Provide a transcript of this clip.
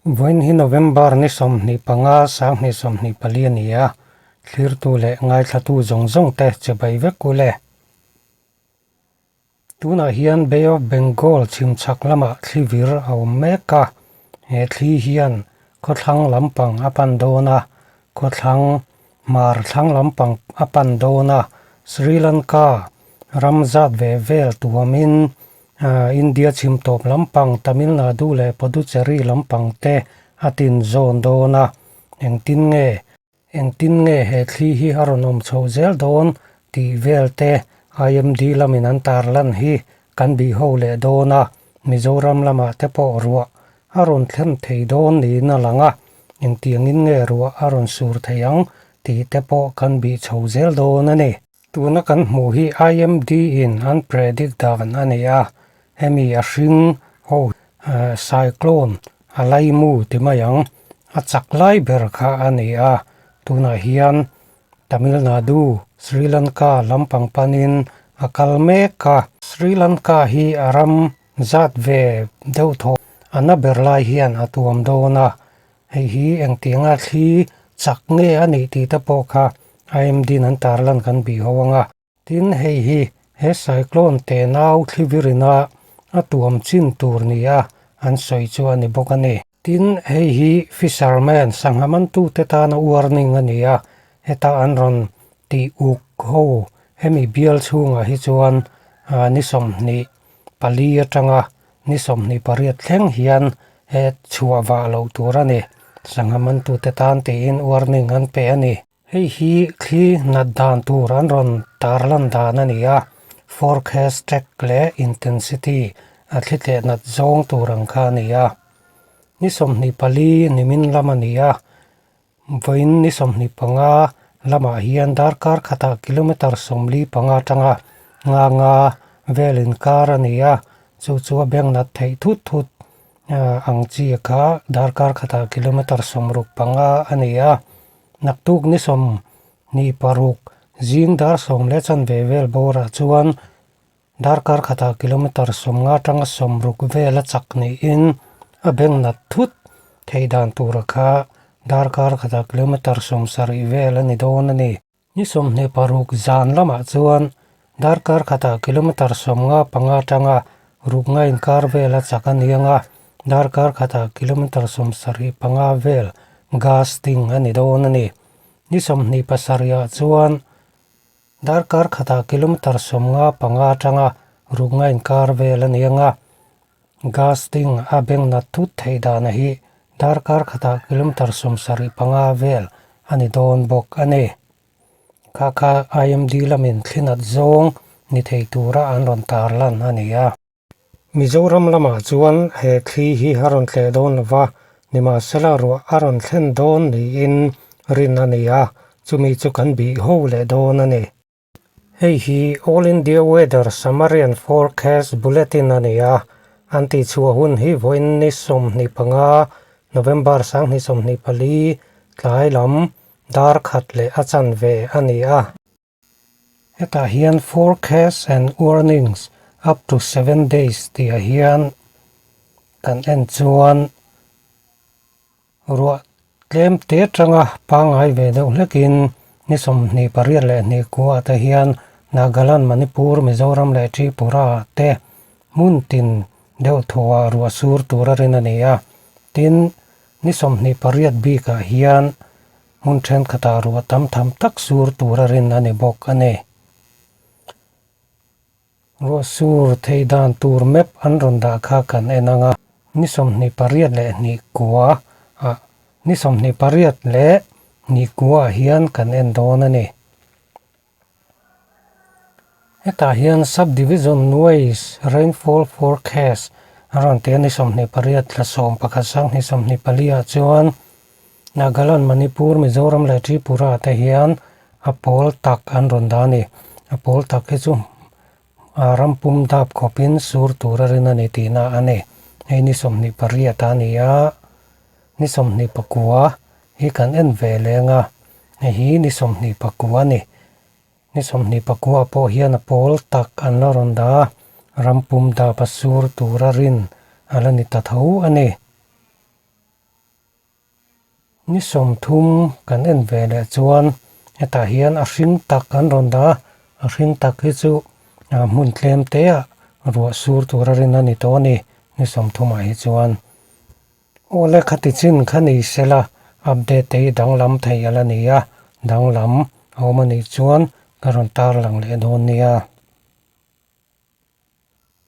Vawiin hi November ni 25 2024 a ni a, thlirtu leh ngaithlatu zawng zawng te che bai vek u le. Tunah hian Bay of Bengal chhimchhak lamah thli vir a awm mek a, he thli hian khawthlang lampang a pan dawn a, khawthlang hmar thlang lampang a pan dawn a, Sri Lanka ram zat ve vel tuamin India chhim tawp lampang Tamil Nadu leh Puducherry lampang te a tin zawn dawn a, engtin nge engtin nge he thli hi a rawn awm chho zel dawn tih vel te IMD lamin an tarlan hi kan bih ho leh dawn a, Mizoram lamah te pawh ruah a rawn thlen thei dawn niin a lang a, engtiangin nge ruah a rawn sur thei ang tih te pawh kan bih chho zel dawn a ni. Tuna kan hmuh hi IMD in an predict dan a ni a, hemi a hring ho cyclone a laimu ti mai ang, a chak lai ber kha a ni a, tunah hian Tamil Nadu, Sri Lanka lampang panin a kal mek a. Sri Lanka hi a ram zat ve deuh thaw a na ber lai hian a tuam dawn a, Hei hi engtianga thli chak nge a nih tih te pawh kha IMD-in an tarlan kan bih ho ang a. Tin, hei hi he cyclone tenau thli virina a tuam chin tur nia an sawi chu a ni bawk a ni. Tin, hei hi fisherman, sangha mantute tana warning a ni a, heta an rawn tih uk ho hemi bial chhungah hi chuan ni 24 atanga Ni 28 thleng hian he chhuah vah loh tur a ni. Sangha mantute tan tiin warning an pe a ni. Hei hi thli nat dan tur an rawn tarlan dan a ni a, forecast track leh intensity a thli tleh nat zawng tur ang kha a ni a. Ni 24 nimin lam a ni a, vawiin ni 25 lamah hian darkar khatah kilometre 45 atanga nga nga vel inkar a ni a, chu chu a beng nat theih thut thut ang chi kha darkar khatah kilometre 65 a ni a. Naktuk ni 26 zing dar sawm leh chanve vel bawrah chuan darkar khatah kilometre 50 atanga 60 vel a chak niin a beng nat thut theih dan tura kha darkar khatah kilometre 70 vel a ni dawn a ni. Ni 26 zan lamah chuan darkar khatah kilometre 55 atanga ruk nga inkar vel a chak a ni ang a, darkar khatah kilometre 75 vel gusting a ni dawn a ni. Ni 27 ah chuan darkar khatah kilometre 55 atanga ruk nga inkar vel a ni ang a, gusting a beng nat thut theih dana hi darkar khatah kilometre 75 vel a ni dawn bawk a ni. Kha kha IMD lamin thli nat zawng ni thei tura an rawn tarlan a ni a. Mizoram lamah chuan he thli hi a rawn tleh dawn lova, nimahsela ruah a rawn thlen dawn niin rin a ni a, chumi chu kan bih ho leh dawn a ni. Hei hi All India Weather Summary and Forecast Bulletin a ni a, an tihchhuah hun hi vawiin ni 25 November 2024 tlai lam dar khat leh a chanve a ni a. Hetah hian Forecast and Warnings up to 7 days tihah hian kan en chuan ruah tlem te atanga pangngai ve deuh hlekin ni 28 leh 29 te hian Nagaland, Manipur, Mizoram leh Tripura te hmun tin deuh thuah ruah sur tur a rin a ni a. Tin, ni 28 bikah hian hmun thenkhatah ruah tam tham tak sur tur a rin a ni bawk a ni. Ruah sur thei dan tur map an rawn dah kha kan en ang a, ni 28 leh 29 ah ni 28 leh 29 ah hian kan en dawn a ni. Hetah hian Sub-Division Wise Rainfall Forecast a rawn ti a ni 28 thla 11 2024 ah chuan Nagaland, Manipur, Mizoram leh Tripura te hian a pawl tak an rawn dah a ni. A pawl tak hi chu ram pum dap khawpin sur tur a rin a ni tihna a ni. Hei ni 28 a ni a, ni 29 hi kan en ve leng a, hei hi ni 29 a ni. Ni 29 pawh hian a pawl tak an la rawn dah a, ram pum dap a sur tur a rin a la ni ta tho a ni. Ni 30 kan en ve leh chuan hetah hian a hring tak an rawn dah a, a hring tak hi chu hmun tlem te ah ruah sur tur a rin a ni tawh a ni, ni 30 ah hi chuan. Aw le khati chin kha ni sela update te hi danglam thei a la ni a, danglam a awm a nih chuan ka rawn tarlang leh dawn nia.